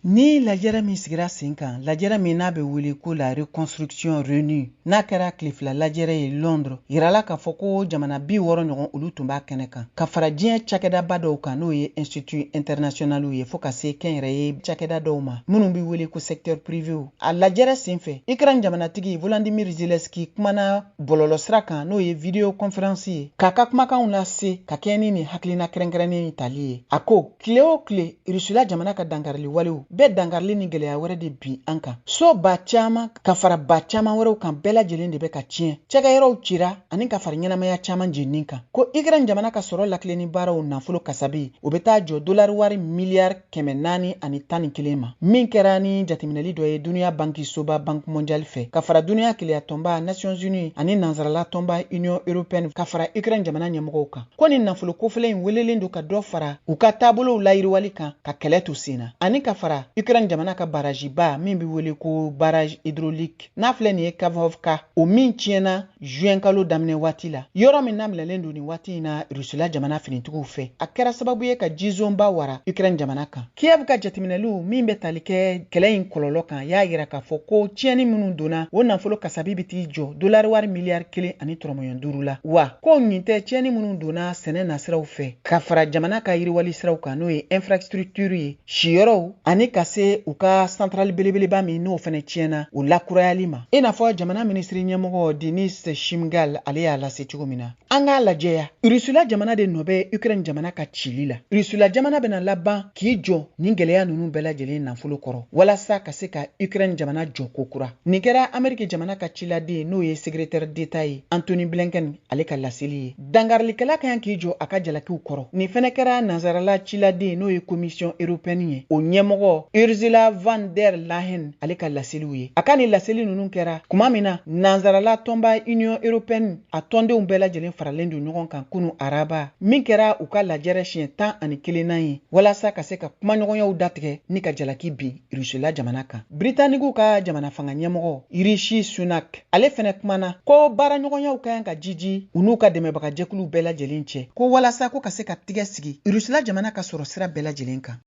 Ni lajɛrɛ min sigira sen kan, lajɛrɛ min n'a bɛ wele ko la reconstruction RENU, n'a kɛra tile 2 lajɛrɛ ye Londres, yirala k'a fɔ ko jamana 60 ɲɔgɔn, olu tun b'a kɛnɛ kan, ka fara diɲɛ cakɛdaba dɔw kan, n'o ye institut internationaliw ye, fo ka se kɛnyɛrɛye cakɛda dɔw ma minnu bɛ wele ko secteur privé. A lajɛrɛ sen fɛ, Ukraine jamanatigi Volodymyr Zelensky kumana bɔlɔlɔsira kan, n'o ye vidéo conférence ye, k'a ka kumakanw lase ka kɛɲɛ ni nin hakilina kɛrɛnkɛrɛnnen tali ye. A ko tile o tile, Rusila jamana ka dankarili walew bɛɛ dankarili ni gɛlɛya wɛrɛ de bin an kan. So ba caman ka fara ba caman wɛrɛw kan, bɛɛ lajɛlen de bɛ ka tiɲɛ, cɛkɛyɔrɔw cira, ani ka fara ɲɛnamaya caman jenini kan. Ko Ukraine jamana ka sɔrɔ lakilenni baaraw nafolo kasabi, o bɛ taa jɔ dolari wari miliyari 411 ma, min kɛra ni jateminɛli dɔ ye Duniya Banki soba Banque mondiale fɛ, ka fara Duniya Keleya tɔnba Nations Unies ani nansarala tɔnba Union européenne, ka fara Ukraine jamana ɲɛmɔgɔw kan. Ko nin nafolo kofɔlen in welelen don ka dɔ fara u ka taabolow layiriwali kan, ka kɛlɛ to sen na, ani ka fara Ukraine jamana ka barajiba min bɛ wele ko barrage hydraulique n'a filɛ nin ye Kakhovka, o min tiɲɛna juin kalo daminɛ waati la, yɔrɔ min nabilalen don nin waati in na Rusila jamana finitigiw fɛ, a kɛra sababu ye ka jizonba wara Ukraine jamana kan. Kiev ka jateminɛliw min bɛ tali kɛ kɛlɛ in kɔlɔlɔ kan y'a yira k'a fɔ ko tiɲɛni minnu donna, o nafolo kasabi bɛ t'i jɔ dolari wari miliyari 1.5 la. Wa ko nin tɛ tiɲɛni minnu donna sɛnɛ nasiraw fɛ, ka fara jamana ka yiriwali siraw kan, n'o ye infrastructure ye, siyɔrɔw, ani ka se u ka centrale belebeleba min n'o fɛnɛ tiɲɛna, o lakurayali ma, i n'a fɔ jamana minisiri ɲɛmɔgɔ Denis Shmyhal ale y'a lase cogo min na. An k'a lajɛya, Rusila jamana de nɔ bɛ Ukraine jamana ka cili la. Rusila jamana bɛna laban k'i jɔ nin gɛlɛya ninnu bɛɛ lajɛlen nafolo kɔrɔ, walasa ka se ka Ukraine jamana jɔ kokura. Nin kɛra Ameriki jamana ka ciladen, n'o ye secrétaire d'État ye, Antony Blinken, ale ka laseli ye. Dangarilikɛla ka kan k'i jɔ a ka jalakiw kɔrɔ. Nin fɛnɛ kɛra nansarala ciladen, n'o ye Commission européenne ye, o ɲɛmɔgɔ Ursula von der Leyen, ale ka laseliw ye. A ka nin laseli ninnu kɛra kuma min na nansarala tɔnba Union européenne a tɔndenw bɛɛ lajɛlen faralen don ɲɔgɔn kan kunu araba, min kɛra u ka lajɛrɛ siɲɛ 11nan ye, walasa ka se ka kumaɲɔgɔnyaw datigɛ ni ka jalaki bin Rusila jamana kan. Britanikiw ka jamana fanga ɲɛmɔgɔ Rishi Sunak, ale fɛnɛ kumana ko baaraɲɔgɔnyaw ka kan ka jiji u n'u ka dɛmɛbagajɛkuluw bɛɛ lajɛlen cɛ, ko walasa ko ka se ka tigɛ sigi Rusila jamana ka sɔrɔ sira bɛɛ lajɛlen kan.